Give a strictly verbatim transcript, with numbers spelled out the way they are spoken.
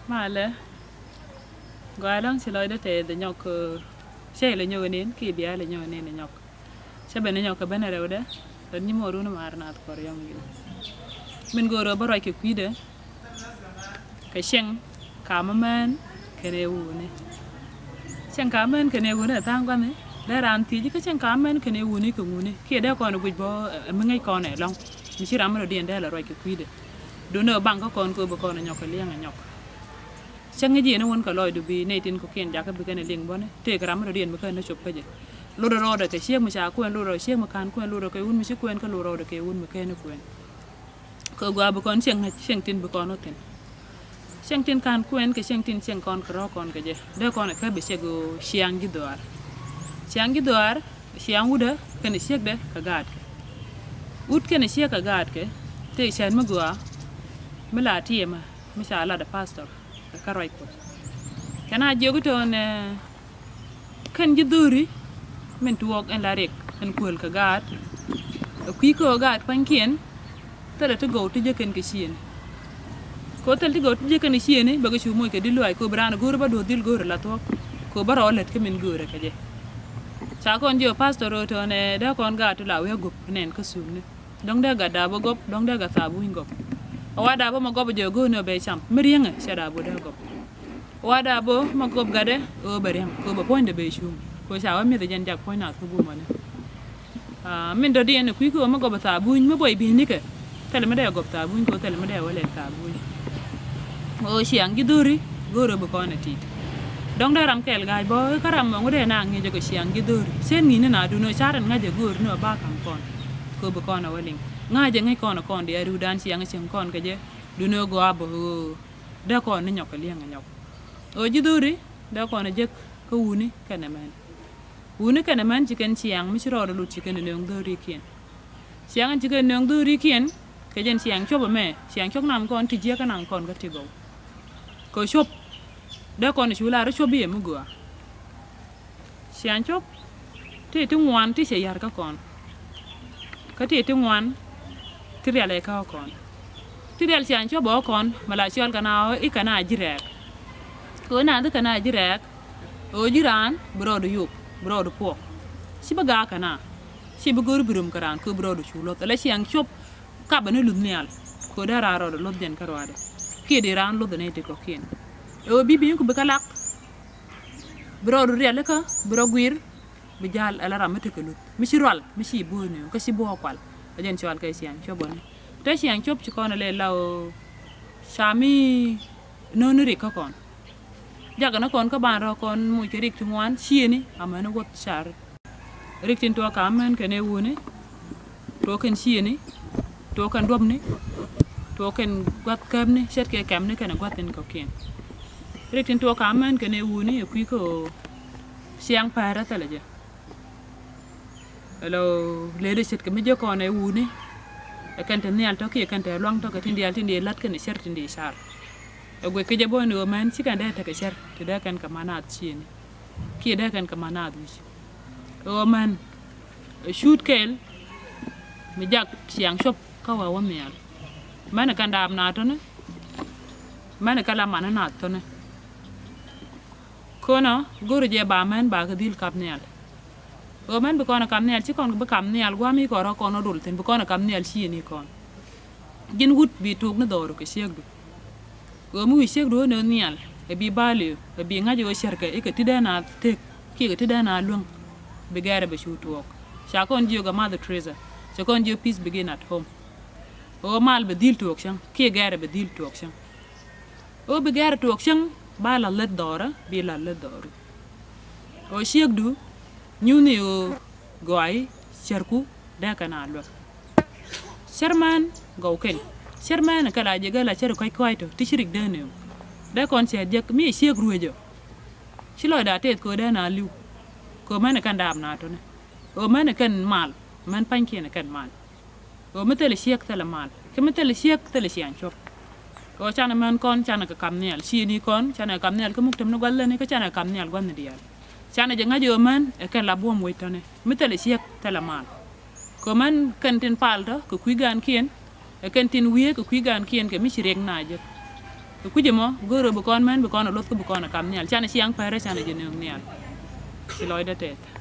Malɛ gɔaa ɛlɔ̱ŋ, ci lɔcdä tɛth ɛ nyɔk, cɛ ilɛ nyɔk ɛ nen kiɛ bia ilɛ nyɔk ɛ nen ɛ nyɔk. Cɛ ben ɛ nyɔk kɛ ben ɛ rɛwdɛ. Lɔt nyi mɔ run maar naath kɔr yɔŋ yun. Min go̱o̱r ɛ bä ruac kɛ kui̱dɛ kɛ cieŋ kamä män kɛnɛ wuni. Cieŋ kamä män kɛnɛ wuni ɛ tha̱a̱ŋ gua̱ni. Dee raan thiec kä cieŋ kamä män kɛnɛ wuni kɛ ŋuni kiɛ dee kɔn ɛ guic bä ɛ mi ŋäc kɔn ɛ lɔ̱ŋ. Mi ci ram mi rɔ diɛn dee la ruac kɛ kui̱dɛ. Duundɛ ɛ baŋ kä kɔn kɛ ɣöö bi kɔn ɛ nyɔk kɛ liɛŋ ɛ nyɔk. Cä ŋi̱c yɛn i̱ wun kɛ lɔcdu bi nɛy tin kɔ̱kiɛn jakä bi kɛn ɛ liŋ bɔni tëëk ram mi dɔ̱diɛn mi kɛn ni cop kä jɛ. Lot rɔɔdɛ kɛ ciek mi ca kuɛn, lot rɔɔdɛ ciek mi ka̱n kuɛn, lot rɔɔdɛ kɛ wun mi ci kuɛn kä lot rɔɔdɛ kɛ wun mi kɛn ni kuɛn. Kɛ gɔaa bi kɔn cieŋ ŋäc cieŋ tin bi kɔn wä thi̱n. Cieŋ tin ka̱n kuɛn kɛ cieŋ tin cieŋ kɔn kɛ rɔ̱ kɔn kɛ jɛ dee kɔn ɛ kä bi ciek ɣöö ciaŋ ji̱ dhɔaar. Ciaŋ ji̱ dhɔaar, ciaŋ wutdä kɛnɛ ciekdɛ kɛ gaatkɛ. Wut kɛnɛ ciek kɛ gaatkɛ tëë cɛn mi gɔaa mi la tiɛmä mi ca lat ɛ pastor kä ruac Kuɔth. Kɛn a jiök i̱ tɔ̱ɔ̱n ɛ kɛn ji̱ dho̱ri min tuɔɔk ɛn la riɛk ɛn kuäl kɛ gaat. Ɛ kui̱ kä ɣöö gaat pa̱nykiɛn thilɛ ti gɔw ti jek kɛn kɛ ciëëni. Kɛ ɣöö thilɛ ti gɔw ti jek kɛn kɛ ciëëni bɛ kɛ cu moc kɛ di̱t luaac kɛ ɣöö bi raan ɛ go̱o̱ri bä duɔ̱ɔ̱th dhil go̱o̱ri la thuɔ̱k kɛ ɣöö bä rɔɔk lät kä min göörä kɛ jɛ. Ca kɔn jiök pastor ɣöö tɔ̱ɔ̱n ɛ dee kɔn gaat ti la wi̱i̱ a guɔ̱p nɛn kä thuukni. Dɔ̱ŋ dee gat da̱a̱p ɛ gɔp, dɔ̱ŋ dee gat thaap wi̱ny gɔp. Ɛ wa da̱a̱p ɛ mɛ gɔp ɛ jɛ go̱o̱r ni ɔ bɛ cam mi riäŋɛ cɛ da̱a̱p ɛ dee gɔp. Ɛ wa da̱a̱p ɛ mɛ gɔp gatdɛ ɛ ɣöö bɛ riäŋ kɛ ɣöö bɛ puɔ̱nydɛ bɛ cuŋ kɛ ɣöö ca wä mi̱th ɛ jɛn jak puɔ̱ny naath kä bumɔni. Aa, min dɔ̱diɛn ɛ kui̱ kɛ ɣöö mɛ gɔp ɛ thaap wi̱ny mi buɔy bi̱i̱nikɛ. Thilɛ mi dee gɔp thaap wi̱ny kɛ ɣöö thilɛ mi dee wä lɛk thaap wi̱ny. Ɣöö ciaŋ ji̱ dho̱ri go̱o̱r ɣöö bi kɔn ɛ ti̱i̱t. Dɔ̱ŋ dee ram kɛl ga̱a̱c bä kä ram mɔ ŋut dee na ŋi̱eec ɛ kɛ ciaŋ ji̱ dho̱ri cen ŋi̱i̱ni na duun ɣöö ca̱r ɛn ŋa̱c ɛ go̱o̱r ni ɣöö ba ka̱m kɔn. Kɛ ɣöö bi kɔn ɛ wä liŋ ŋa̱c ɛ ŋäc kɔn ɛ kɔn dee a ri̱wdan ciaŋ ɛ cieŋ kɔn kɛ jɛ duun ɣöö gɔaa bä ɣöö dee kɔn ni nyɔk kɛ liɛŋ ɛ nyɔk. Ɣöö ji̱ dho̱ri dee kɔn ɛ jek kä wuni kɛnɛ män. Wuni kɛnɛ män ci kɛn ciaŋ mi ci rɔɔdɛ lut ci kɛn ɛ nööŋ dho̱rikiɛn. Ciaŋ ɛn ci kɛn nööŋ dho̱rikiɛn kɛ jɛn ciaŋ cuɔp ɛmɛ ciaŋ cuɔp nam kɔn ti jiäkä nam kɔn kä ti gɔw. Kɛ cuɔp dee kɔn cu lar cuɔp i̱ ɛmi gɔaa. Ciaŋ cuɔp ti ti ŋuan ti cɛ ya̱r kä kɔn. Kä ti ti ŋuan ti rial ɛ kä kɔn. Ti rial ciaŋ cuɔp ɛ kɔn mɛ la cɔal kɛn a i̱ kɛn a ji̱ rɛɛk. Kɛ ɣöö naath i̱ kɛn a ji̱ rɛɛk ɣöö ji̱ raan bi rɔɔdu yop bi rɔɔdu puɔk. Ci bi gaak kɛn a ci bi go̱r bi rum kɛ raan kɛ ɣöö bi rɔɔdu cu luɔth ala ciaŋ cuɔp. Kapɛ ni luth nhial kɛ ɣöö dee raan rɔɔdɛ luɔth jɛn kä ruaadɛ. Kiɛ dee raan luɔth ni ti kɔ̱kiɛn ɛ ɣöö bi bi̱i̱ŋku bi kä lak. Bi rɔɔdu rialikä bi rɔ guir bi ja̱l ala ram mi tekɛ luth mi ci rual mi ci buɔ̱ɔ̱ni kä ci buɔ̱ɔ̱ kual. Ɛ jɛn cɔal kɛ ciaŋ cuɔp ɔni te ciaŋ cuɔp ci kɔn ɛ lɛ la ɣöö ca mi no̱o̱ni rik kä kɔn. Jakɛ ni kɔn kä ban rɔ kɔn muc kɛ rik ti ŋuan ciëni amäni wuɔth car. Rik tin tuɔɔk ka män kɛn ɛ wuni tuɔɔk kɛn ciëni tuɔɔk kɛn duɔpni tuɔɔk kɛn gua̱th käpni ce̱tkɛ kɛmni kɛn ɛ gua̱th in kɔ̱kiɛn. Rik tin tuɔɔk ka män kɛn ɛ wuni ɛ kui̱ kä ɣöö ciaŋ päärä thilɛ jɛ. Ɛ lɔ lëëdɛ ce̱tkɛ mi jɛ kɔn ɛ wuni ɛ kɛn te nhial tɔ̱ kiɛ kɛn te luaŋ tɔ̱ kɛ tin diaal tin dee la̱t kɛn ɛ cär tin dee car. Ɛ guic kä jɛ bä ni ɣöö män ci kɛn dee tekɛ cär ti dee kɛn kɛ man naath ciëni. Kiɛ dee kɛn kɛ man naath wi̱c ɣöö män ɛ cuut kɛɛl mi jak ciaŋ cuɔp kä wä wä nhial. Män ɛ kɛn daap naath tɔ̱ni män ɛ kɛ la man naath tɔ̱ni. Könɔ go̱rɛ jɛ ba män ba kɛ dhil kap nhial. Ɣöö män bi kɔn ɛ kap nhial ci kɔn bi kap nhial gua̱a̱m i̱ kɔn rɔ kɔn ɔ dol thi̱n bi kɔn ɛ kap nhial ciëni kɔn. Ji̱n wut bi tok ni dhɔru kɛ ciekdu. Ɣöö mi wi̱i̱ ciekdu ɣöö ni nhial ɛ bi bali ɛ bi ŋa̱c ɣöö cärkɛ i̱ kɛ ti dee na tek kiɛ kɛ ti dee na luäŋ. Bi gɛrɛ bɛ cu tuɔɔk ca kɔn jiök ɛ Mother Teresa. Cɛ kɔn jiök peace begin at home. Ɣöö mal bɛ dhil tuɔɔk cäŋ kiɛ gɛrɛ bɛ dhil tuɔɔk cäŋ. Ɣöö bi gɛrɛ tuɔɔk cäŋ ba lath lät dhɔrä bi lath lät dhɔru. Ɣöö ciekdu nyuthni ɣöö gɔaayi cärku dee kɛn a luäk. Cär män gɔw kɛn cär män kɛ la jɛ gɛ la cär kɔc kɔc tɔ ti ci rik dee nööŋ. Dee kɔn cɛ jek mi ciek ruecä. Ci lɔcda tɛth kɛ ɣöö dee na li̱w. Kɛ ɣöö män kɛn daap na tɔ̱nɛ ɣöö män kɛn mal män pa̱nykiɛn kɛn mal. Ɣöö mi thilɛ ciek thilɛ mal kä mi thilɛ ciek thilɛ ciaŋ cuɔp. Ɣöö canɛ män kɔn canɛ kɛ kam nhial ciëni kɔn canɛ kɛ kam nhial kä muk tem ni gua̱th lätni kä canɛ kɛ kam nhial gua̱thni diaal. Canɛ jɛ ŋa̱c ɣöö män ɛ kɛn la buɔ̱m wec tɔ̱nɛ mi thilɛ ciek thilɛ mal. Kɛ ɣöö män kɛn tin pal tɔ̱ kɛ kui̱ gaankiɛn ɛ kɛn tin wiee kɛ kui̱ gaankiɛn kɛ mi ci riɛk na jek. Kui̱c ɛmɔ go̱o̱rä bi kɔn mɛn, bi kɔn ɛ luɔth kä bi kɔn ɛ kap nhial. Canɛ ciaŋ pɛrɛ, canɛ jɛ nööŋ nhial. Ci lɔcdä tɛth.